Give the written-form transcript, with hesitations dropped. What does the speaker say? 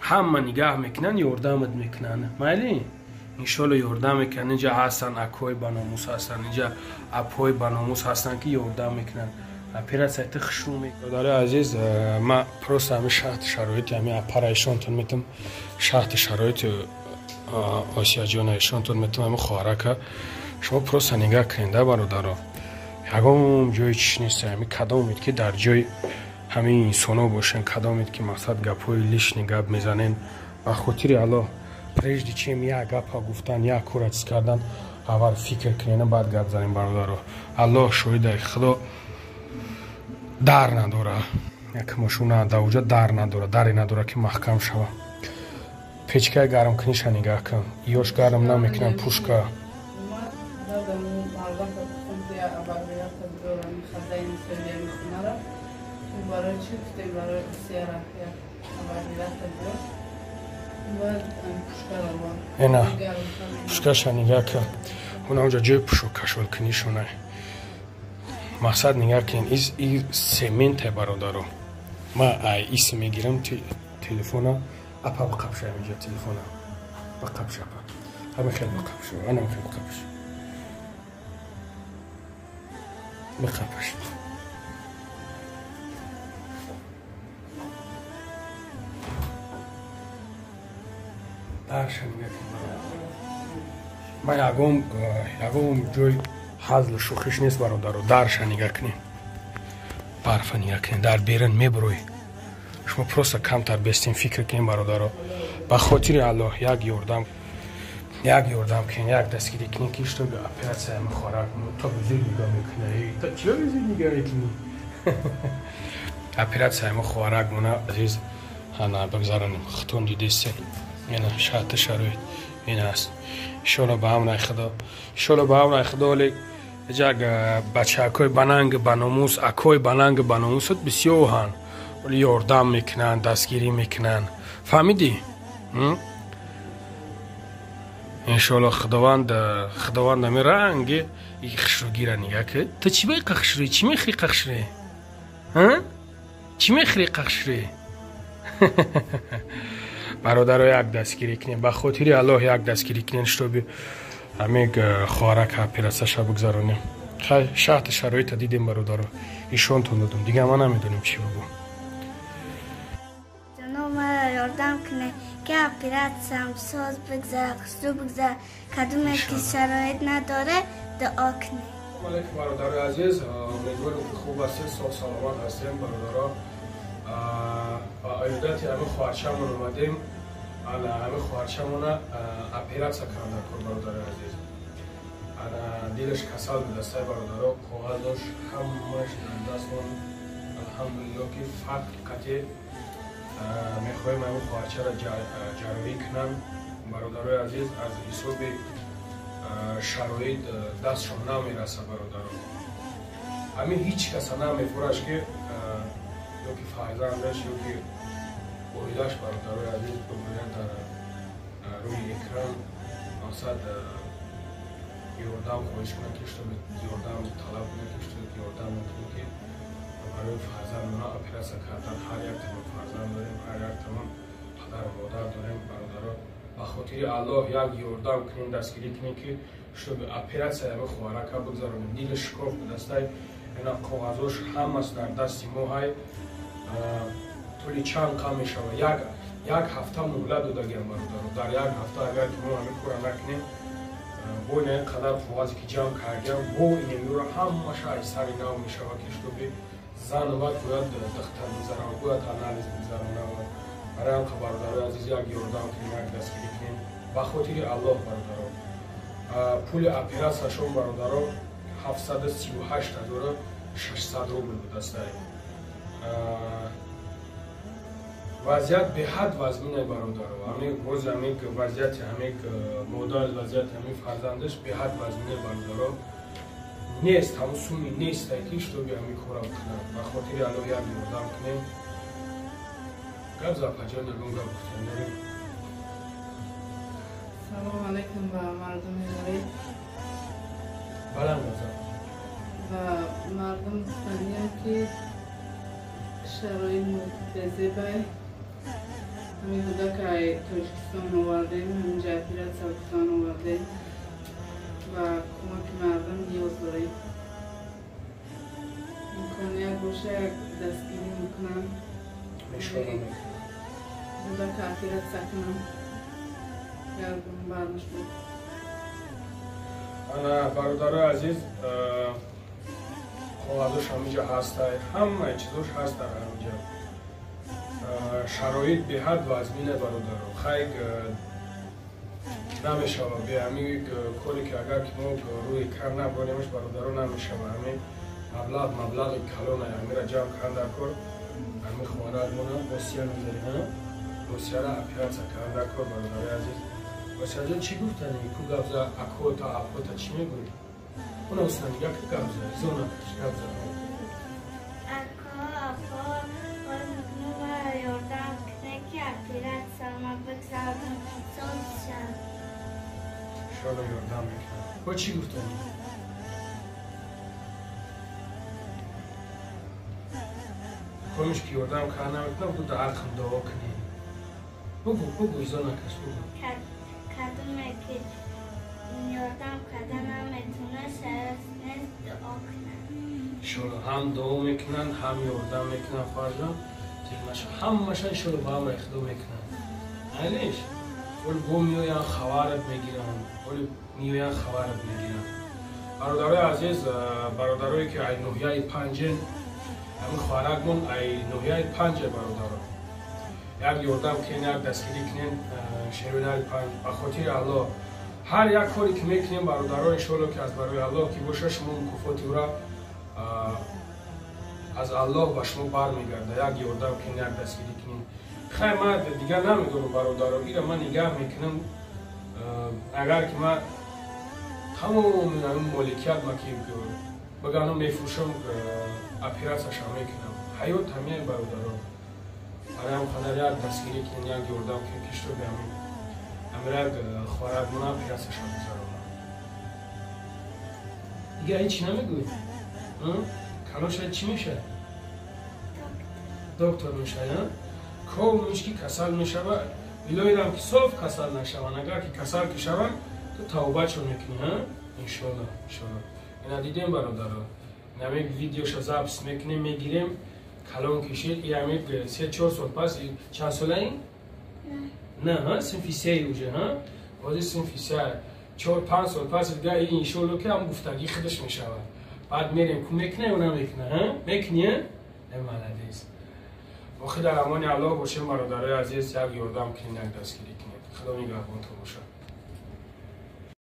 Ҳама нигаҳ мекунанд, ёрдамат мекунанд. Майли? Иншолло ёрдам мекунанд. Инҷа ҳастанд акои баномус ҳастанд, инҷа апҳои баномус ҳастанд, ки ёрдам мекунанд. Оператсия ти хушрӯ мекунад. Бародари азиз, ман просто ҳамин шарти шароити ҳамин апара ишонтон метам, шарти шароити Осияҷона ишонтон метам, ҳамин хоҳарака. Шумо просто нигаҳ кунед, да, бародаро. Ягон ҷои чиш нест, ҳамин кадомед ки дар ҷои ҳамин инсоно бошен, кадомед ки мақсад гапҳои лишний гап мезанен, ба хотири Аллоҳ, прежде чем як гапа гуфтан, як кора чиз кардан, аввал фикр кунен, баъд гап занем, бародаро. Аллоҳ шоҳида, Худо дар надора. Як мошина дар уҷа дар надора, даре надора ки маҳкам шава. Печкаи гармкуниша нигаҳ кун. Ёш гарм намекунам пушка. Ина пушкаша нигаҳ кун. Уна унҷа ҷои пушоккашолкунишона. Мақсад нигаҳ кунед, и сементе, бародаро. Ма ай ис мегирам телефона, апа бақапша инҷа телефона. Бақапша апа. Ҳамин хел бақапша, анам хел бақапш. Бақапш. Дарша нигаҳ кунед, бародаро. Ман ягон ҷой ҳазлу шӯхиш нест, бародаро. Дарша нигаҳ кунед, барфа нигаҳ кунед, дар берун мебурӯй. Шумо просто камтар бестин фикр кунед, бародаро. Ба хотири Аллоҳ як ёрдам, як ёрдам кунед, як дастгирӣ кунед, ки чтобы оператсия мехорак то бузург нигоҳ мекунад. То чиро бузург нигоҳ мекунӣ? Оператсия мехоҳарак мона азиз ана бигзаронем. Хутон дидестен. Ина шарти шароит ин аст. Иншолло ба амри Худо, иншолло ба амри Худо. Оле як бачаакои бананг баномус, акои бананг баномусат бисёранд, ёрдам мекунанд, дастгирӣ мекунанд. Фаҳмидӣ? Иншолло Худованд, Худованд ами ранги и хушрӯгира нигаҳ ки. Ту чӣ баи қахшрӯӣ? Чӣ мехӯри қахшрӯӣ? Чӣ мехӯри қахшрӯӣ? Бародаро, як дастгирӣ кунем, ба хотири Аллоҳ як дастгирӣ кунем, чтобы ҳамин хоҳарака оператсияша бигзаронем. Хай, шарти шароита дидем, бародаро, ишонтон додум. Дигар ман намедонем чӣ бигӯм. Ҷаноб, мара ёрдам кунед, ки оператсиям соз бигзара, хушрӯ бигзара. Кадоме ки шароит надоре, дуо кунед. Алейкум, бародарои азиз, умедворем ки хуб ҳастед, соҳ саломат ҳастем, бародаро. Ба оидати ҳамин хоҳарчамон омадем. Ана ҳамин хоҳарчамона оператсия кардан кор, бародарои азиз. Ана дилаш касал будастай, бародаро, коғаз дошт, ҳамааш дар дастмон. Алҳамдулилло, ки факт қатъи мехоҳем ҳамин хоҳарчаро ҷарроҳӣ кунанд, бародарои азиз. Аз ҳисоби шароит дастшон намерасад, бародаро. Ҳамин ҳеҷ каса намефураш, ки ё ки фарзандаш, ё ки оилаш, бародарои азиз, бигӯянд дар рӯи экран, мақсад ёрдам хоҳиш кунанд, ки чтобы ёрдам талаб кунанд, ки чтобы ёрдам мекунем, ки барои фарзандона оператсия кардан. Ҳар яктамон фарзанд дорем, ҳар яктамон падару модар дорем, бародаро. Ба хотири Аллоҳ як ёрдам кунем, дастгирӣ кунем, ки чтобы оператсия ҳамин хоҳарака бигзаронем. Дили шикоф будастай, ина коғазош ҳамас дар дасти мо ҳай. Тӯли чанд қам мешавад, як ҳафта муҳлат додагиам, бародаро. Дар як ҳафта агар ки мо ҳамин кора накунем, бо ин қадар коғазе ки ҷамъ кардиам, бо инемиро ҳамаша аз сари нав мешавад, ки чтобы зан вақт бояд духтар бигзарона, бояд анализ бигзарона. Барои ҳам, бародарои азиз, як ёрдам кунем, як дастгирӣ кунем, ба хотири Аллоҳ, бародаро. Пули оператсияшон, бародаро, 738 600 рубл будастай. Вазъият беҳад вазмине, бародаро. Ҳамин боз ҳамин вазъияти ҳамин модар, вазъияти ҳамин фарзандаш беҳад вазмине, бародаро. Нест ҳамун суми нестай, ки чтобы ҳамин кора бикунад. Ба хотири Аллоҳ як ёрдам кунем. Гап за, апаҷон, ягон гап гуфтан дорем? Салом алейкум ба мардуми ғариб. Баланд гап зан. Ва мардум гуфтаниям, ки шароит безебай. ҳамин кӯдакай Тоҷикистон овардем, ҳаминҷа оператсия гуфтан овардем ва кӯмаки мардум ниёз дорем. Имконият боша як дастгирӣ мекунам. Кӯдака оператсия кунам. Гардум бармаш буд. Ана бародарои азиз, коғазош ҳаминҷа ҳастай, ҳамаи чизош ҳаст дар ҳаминҷа. Шароит беҳад вазмине бародаро. Хай намешава бе ҳамин коре ки агар ки мо рӯи кар наборемаш бародаро намешава. Ҳамин маблағи калона ҳамира ҷамъ кардан дар кор. Ҳамин хоҳаратмона Осия ном дорӣ, Осияра оператсия кардан дар кор бародарои азиз. Осияҷон чӣ гуфтани? Ку гап за акота апота чӣ мегӯӣ? Она усна дига ку гап за зона гап за. Ако апо ма ёрдам кунед ки оператсия ма бигзарам соз шавам. Иншоалло ёрдам мекунам. Бо чӣ гуфтани? Комиш ки ёрдам карда намекунам, бу дар ҳаққам дуо кунӣ. Бугу, бугу, изо накаш, бугу. Кадоме ки ёрдам карда наметавонад, шароит нест, дуо кунад. Иншоалло ҳам дуо мекунанд, ҳам ёрдам мекунанд, хоҳарҷон. Зиқ наша. Ҳамаша иншоалло ба амри Худо мекунанд. Айлиш? Оли бо меоянд, хабарат мегиранд. Оли меоянд, хабарат мегиранд. Бародарои азиз, бародарое ки ай ноҳияи Панҷен, ҳамин хоҳаракмон ай ноҳияи Панҷе бародаро. Як ёрдам кунен, як дастгирӣ кунен шерунари Панҷ. Ба хотири Аллоҳ. Ҳар як коре ки мекунем бародаро, иншоалло ки аз барои Аллоҳ ки боша, шумо мукофоти ӯра аз Аллоҳ ба шумо бармегардад. Як ёрдам кунен, як дастгирӣ кунен. Хай ман дигар намедонам бародаро, ира ман нигаҳ мекунам. Агар ки ман тамоми ҳамин моликият ма ки баганам мефурӯшам, оператсияшам мекунам. Ҳаёт ҳамин бародаро. Барои ҳам қадар як дастгирӣ кунен, як ёрдам кунен, ки шуто ҳамин ҳамин як хоҳаратмона оператсияшам гузаронам. Дигар ҳеҷ чӣ намегӯӣ? Калон шавад чӣ мешавад? Доктор мешавад, комиш ки касал мешавад, илоҳирам ки соф касал нашаванд. Агар ки касал ки шаванд, ту тавбачон мекунӣ, иншоалло, иншоалло. Ина дидем бародаро, инаме видеоша запис мекунем, мегирем, калон кишид, и ҳамин 3-4 сол пас, чанд сола ин? Не, синфи сеи уже, ҳозир синфи се, 4-5 сол пас дига ин иншоалло ки ҳам гуфтагӣ худаш мешавад. Баъд мерем ку мекуна ё намекуна, мекунӣ? Молодец. Охир дар амони Аллоҳ бошем бародарои азиз, як ёрдам кунед, як дастгирӣ кунед. Худо нигаҳбонтон бошад.